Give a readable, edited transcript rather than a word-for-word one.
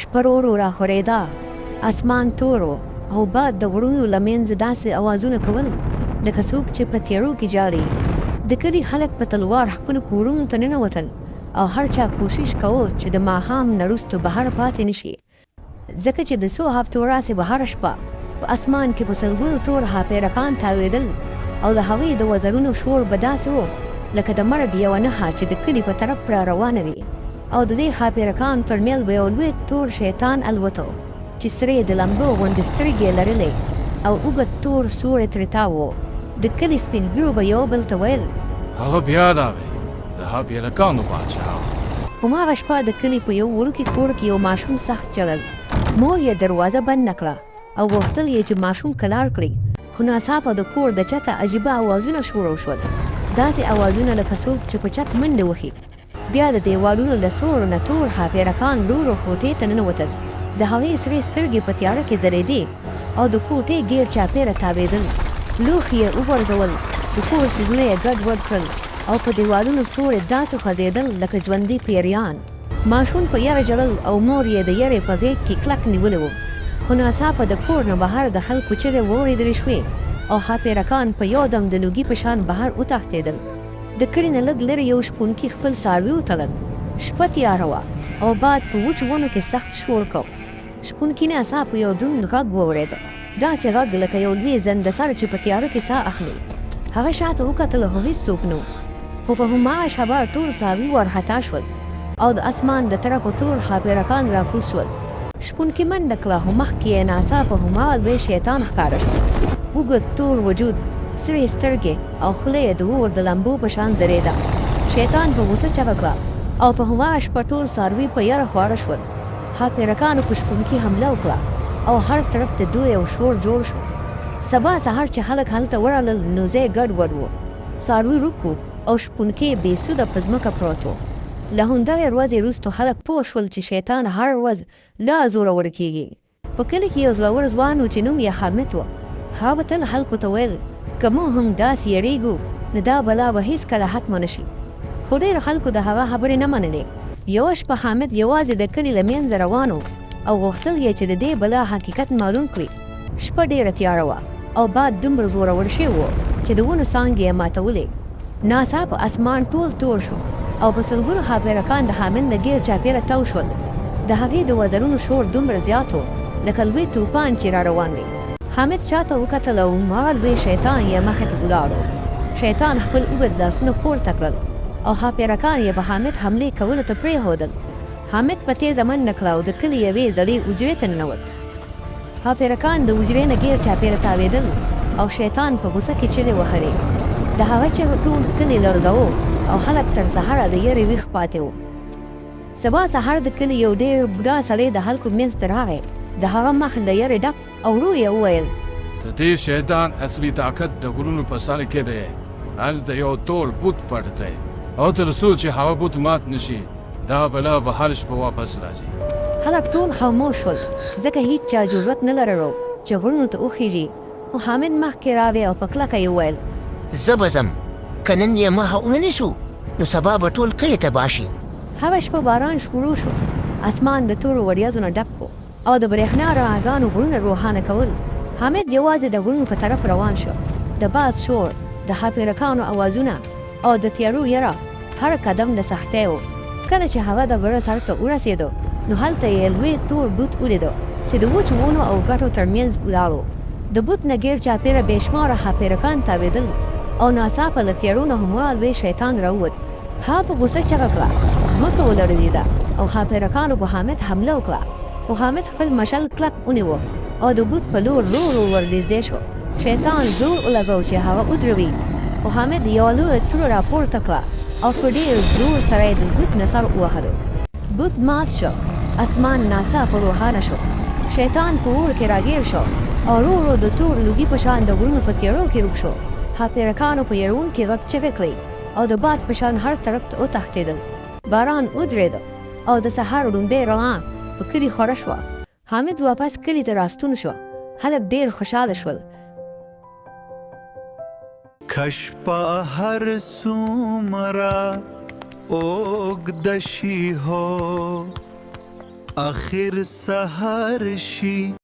شپه ورو ورو راخورېده، اسمان تور و او باد د غرونو له منځه داسې اوازونه کول لکه څوک چې په تیارو کې ژاړي. د کلي خلک په تلوار خپلو کورونو ته ننوتل او هر چا کوشش کاوه چې د ماښام نه وروسته بهر پاتې نه شي. ځکه چې د څو هفتو راسې به هره شپه په اسمان کې په سلګونو تور ښاپېرکان تاوېدل او د هغوی د وزرونو شور به داسې و لکه د مرګ یوه نښه چې د کلي په طرف را روانه وي او د دې ښاپېرکانو تر منځ به یو لوی تور شیطان الوتو چې سرې د لمبو غوندې سترګې یې لرلې او اوږد تور سوری ترې تاو و. د کلي سپین ږیرو به یو بل ته ویل. هغه بیا راغی، د ښاپېرکانو پاچا. هماغه شپه د کلي په یو وړوکي کور کې یو ماشوم سخت ژړل. مور یې دروازه بنده کړه او غوښتل یې چې ماشوم کلار کړي، خو ناڅاپه د کور د چته عجیبه اوازونه شروع شول. داسې اوازونه لکه څوک چې په چت منډې وهي. بیا د دېوالونو له سورو نه تور ښاپېرکان ورو ورو کوټې ته ننوتل. د هغې سرې سترګې په تیاره کې ځلېدې او د کوټې ګېر چاپېره تاوېدل. لوښي یې وغورځول، د کور څیزونه یې ګډ وډ کړل او په دېوالونو سورې داسې خوځېدل لکه ژوندي پېریان. ماشوم په یره ژړل او مور یې د یرې په غېږ کې کلک نیولی و، خو ناڅاپه د کور نه بهر د خلکو چغې واورېدل شوې او ښاپېرکان په یو دم د لوګي په شان بهر وتښتېدل. د کلي نه لږ لرې یو شپونکي خپل څاروي وتړل. شپه تیاره وه او باد په وچو ونو کې سخت شور کاوه. شپونکي ناڅاپه یو دروند غږ واورېد. داسې غږ لکه یو لوی ځنډسر چې په تیاره کې ساه اخلي. هغه شاته وکتل خو هیڅوک نه وو. خو په هماغه شبه ټول څاروي وارخطا شول او د اسمان د طرفه تور ښاپېرکان راکوز شول. شپونکي منډه کړه خو مخکې یې ناڅاپه هماغه لوی شیطان ښکاره شو. اوږد تور وجود، سرې سترګې او خوله یې د اور د لمبو په شان ځلېده. شیطان په غوسه چغه کړه او په هماغه شپه ټول څاروي په یره خواره شول. ښاپېرکانو په شپونکي حمله وکړه او هر طرف ته دوی او شور جوړ شو. سبا سهار چې خلک هلته ورغلل نو ځای ګډ وډ و، څاروي ورک وو او شپونکی بې سوده په ځمکه پروت و. له همدغې ورځې وروسته خلک پوه شول چې شیطان هره ورځ لا زورور کېږي. په کلي کې یو زړور ځوان و چې نوم یې حامد و. هغه به تل خلکو ته ویل، که موږ هم داسې یریږو، نو دا بلا به هیڅکله ختمه نه شي. خو ډېرو خلکو د هغه خبرې نه منلې. یوه شپه حامد یوازې د کلي له منځه روان و او غوښتل یې چې د دې بلا حقیقت معلوم کړي. شپه ډېره تیاره وه او باد دومره زورور شوی و چې د ونو څانګې یې ماتولې. ناڅاپه اسمان ټول تور شو او په سلګونو ښاپېرکان د حامد له ګېر چاپېره تاو شول. د هغې د وزرونو شور دومره زیات و لکه لوی توپان چې راروان وي. حامد شاته وکتل او هماغه لوی شیطان یې مخې ته ولاړ و. شیطان خپل اوږد لاسونه پورته کړل او ښاپېرکان یې په حامد حملې کولو ته پرېښودل. حامد په تېزه منډه کړه او د کلي یوې زړې حجرې ته ننوت. ښاپېرکان د حجرې نه ګېر چاپېره تاوېدل او شیطان په غوسه کې چغې وهلې. د هغه چغو ټول کلی لړزاوه او خلک تر سهاره د یرې ویښ پاتې وو. سبا سهار د کلي یو ډېر بوډا سړی د خلکو منځ ته راغی. د هغه مخ له یرې ډک او ورو یې وویل. د دې شیطان اصلي طاقت د غرونو په سر کې دی. هلته یو تور بت پټ دی او تر څو چې هغه بت مات نه شي، دا بلا به هر شپه واپس راځي. خلک ټول خاموش شول، ځکه هیچا جرئت نه لرلو چې غرونو ته وخیژي، خو حامد مخکې راغی او په کلکه یې وویل. زه به ځم، که نن یې مخه ونه نیسو نو سبا به ټول کلی تباه شي. هغه شپه باران شروع شو، اسمان د تورو وریځو نه ډک و او د برېښنا رڼاګانو غرونه روښانه کول. حامد یوازې د غرونو په طرف روان شو، د باد شور، د ښاپېرکانو اوازونه او د تیارو یره هر قدم د سختۍ و. کله چې هغه د غره سر ته ورسېده، نو هلته یې لوی تور بت ولیده چې د وچو ونو او ګټو تر مینځ ولاړ و. د بت نه ګېر چاپېره بې شماره ښاپېرکان تاوېدل او ناڅاپه له تیارو نه هماغه لوی شیطان راووت. هغه په غوسه چغه کړه، ځمکه ولړزېده او ښاپېرکانو په حامد حمله وکړه، خو حامد خپل مشعل کلک ونیوه او د بت په لور ورو ورو ورنږدې شو. شیطان زور ولګاوه چې هغه ودروي، خو حامد یوه لویه توره راپورته کړه او په ډېر زور سره یې د بت نه سر ووهلو. بت مات شو، اسمان ناڅاپه روښانه شو، شیطان په اور کې راګیر شو او ورو ورو د تور لوګي په شان د غرونو په تیارو کې ورک شو. ښاپېرکانو په یروونکي غږ چغې کړې او د باد په شان هر طرف ته وتښتېدل. باران ودرېده او د سهار ړومبۍ رڼا په کلي خوره شوه. حامد واپس کلي ته راستون شو. خلک ډېر خوشاله شول. که شپه هر څومره اوږده شي هو. اخر سهار شي.